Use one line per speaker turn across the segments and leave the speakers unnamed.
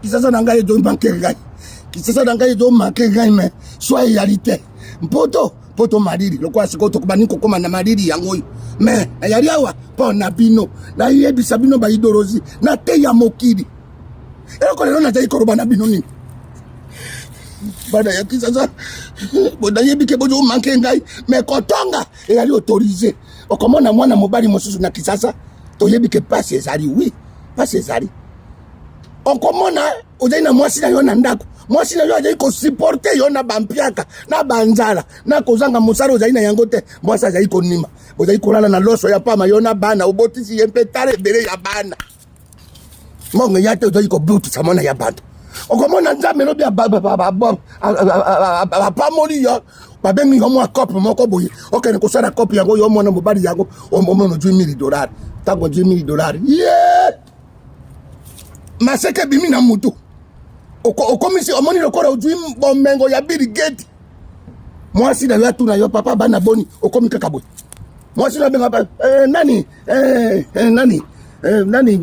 Kisasa na ngai ezo manke ngai, Kisasa na ngai ezo manke ngai, mais soit eyali te mpoto mpoto malili lokola sikoyo tokobandi kokóma na malili yango oyo. Mais nayali awa mpo na bino, nayebisa bino baidolozi na te ya mokili. Eloko lelo nazali koloba na bino nini, bana ya Kisasa? Nayebi ke bozo manke ngai, mais kotonga eyali autorisé. Okomona mwana mobali mosusu na Kisasa, toyebi ke pasi ezali, oui, pasi ezali. Okomona ozali na mwasi na yo na ndako, mwasi na yo azali kosupporte yo na bampiaka, na banzala, na kozanga mosala ozali na yango te. Mwasi azali konima, ozali kolala na loso ya pama, yo na bana obotisi ye mpe tala ebele ya bana, mbongo ya te, ozali kobutisa mwana ya bato. Okomona Nzambe lobi apamoli yo, babengi yo mwa cope moko boye, okende kosala cope yango. Yo mwana mobali yango, omona ozwi 1000 dollar. Ntango ozwi 1000 dollar, ye maseke ebimi na mutu, okomisi, omoni lokola ozwi bomengo ya Bill Gates. Mwasi na yo atuna yo: "Papa, bana boni?" Okomi kaka boye. Mwasi na abenga nani, nani, nani,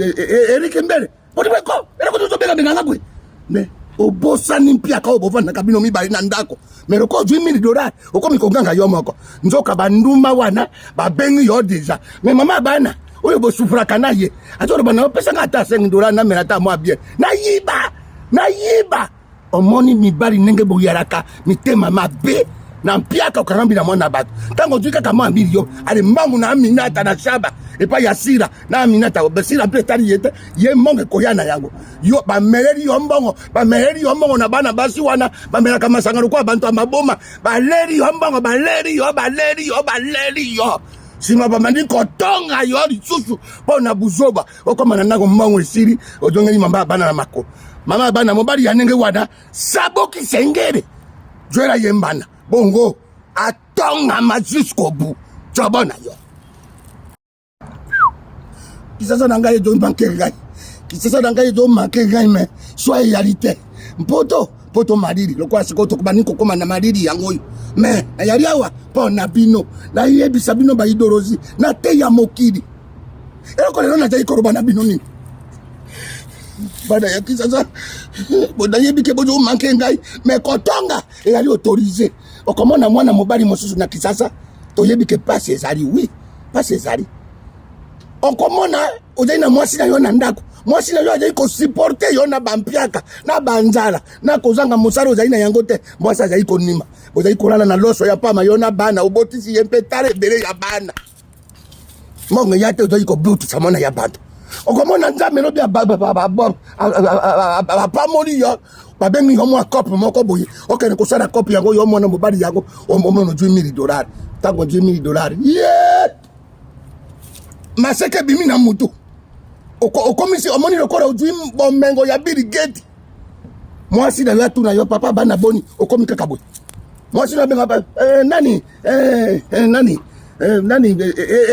Erik Mbele, botibeko eloko tozobengabenganga boye. Mais obosani mpiaka oyo bovandaka bino mibale na ndako. Mais loko ozwi 1000 dollar, okomi konganga yo moko. Nzoka bandumba wana babengi yo déjà. Mais mama bana oyo bosufraka na ye azoloba na opesanga ata 5 dollar, namela ata mwa bien, nayiba, nayiba. Omoni mibali ndenge boyalaka mitema mabe na mpiaka, okangambi na mwana bato. Ntango ozwi kaka mwa mili, yo ale mbangu na Aminata na Shaba epai ya Sira na Aminata. Sira mpe etali ye te, ye mbongo ekoya na yango. Yo bameleli yo mbongo, bameleli yo mbongo na bana basi wana bamelaka masanga lokola banto ya maboma. Baleri yo mbongo, baleri yo, baleri yo, baleri yo. Nsima bamandi kotonga yo lisusu mpo na buzoba. Okoma na ndako, mbongo esili, ozongeli mama ya bana na makolo. Mama ya bana, mobali ya ndenge wana, saboki sengere zwela ye mbanda bongo atongama jusqu'au bout. Jobo na yo. Kisasa na ngai ezo manke ngai, Kisasa na ngai ezo manke ngai, mais soit eyali te mpoto mpoto malili lokola sikoyo tokobandi kokóma na malili yango oyo. Mais nayali awa mpo na bino, nayebisa bino baidolozi na te ya mokili. Eloko lelo nazali koloba na bino nini, bana ya Kisasa? Nayebi ke bozo manke ngai, mais kotonga eyali autorisé. Okomona mwana mobali mosusu na Kisasa, toyebi ke pasi ezali, oui, pasi ezali. Okomona ozali na mwasi na yo na ndako, mwasi na yo azali kosupporte yo na bampiaka, na banzala, na kozanga mosala ozali na yango te. Mwasi azali konima, ozali kolala na loso ya pama, yo na bana obotisi ye mpe tala ebele ya bana, mbongo ya te, ozali kobutisa mwana ya bato. Okomona Nzambe lobi apamoli yo, babengi yo mwa cope moko boye, okende kosala cope yango. Yo mwana mobali yango, omona ozwi 1000 dollar. Ntango ozwi 1000 dollar, ye maseke ebimi na mutu, okomisi, omoni lokola ozwi bomengo ya Bill Gates. Mwasi na yo atuna yo: "Papa, bana boni?" Okomi kaka boye. Mwasi na abenga nani, nani, nani,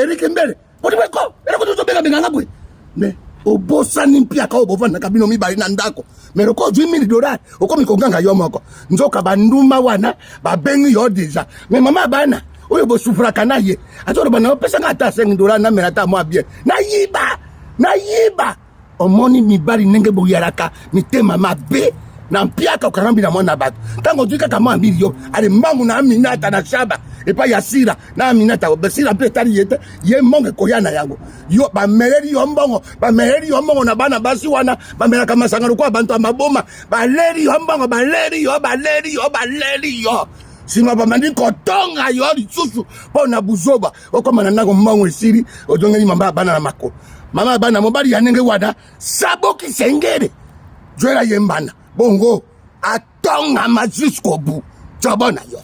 Erik Mbele, botibeko eloko tozobengabenganga boye. Mais obosani mpiaka oyo bovandaka bino mibale na ndako. Mais loko ozwi 1000 dollar, okomi konganga yo moko. Nzoka bandumba wana babengi yo déjà. Mais mama bana oyo bosufraka na ye azoloba na opesanga ata 5 dollar, namela ata mwa bien, nayiba, nayiba. Omoni mibali ndenge boyalaka mitema mabe na mpiaka, okangambi na mwana bato. Ntango ozwi kaka mwa mili, yo ale mbangu na Aminata na Shaba epai ya Sira na Aminata. Sira mpe etali ye te, ye mbongo ekoya na yango. Yo bameleli yo mbongo, bameleli yo mbongo na bana basi wana bamelaka masanga lokola banto ya maboma. Baleri yo mbongo, baleri yo, baleri yo, baleri yo. Nsima bamandi kotonga yo lisusu mpo na buzoba. Okoma na ndako, mbongo esili, ozongeli mama ya bana na makolo. Mama ya bana, mobali ya ndenge wana, saboki sengere zwela ye mbanda bongo atongama jusqu'au bout. Jobo na yo.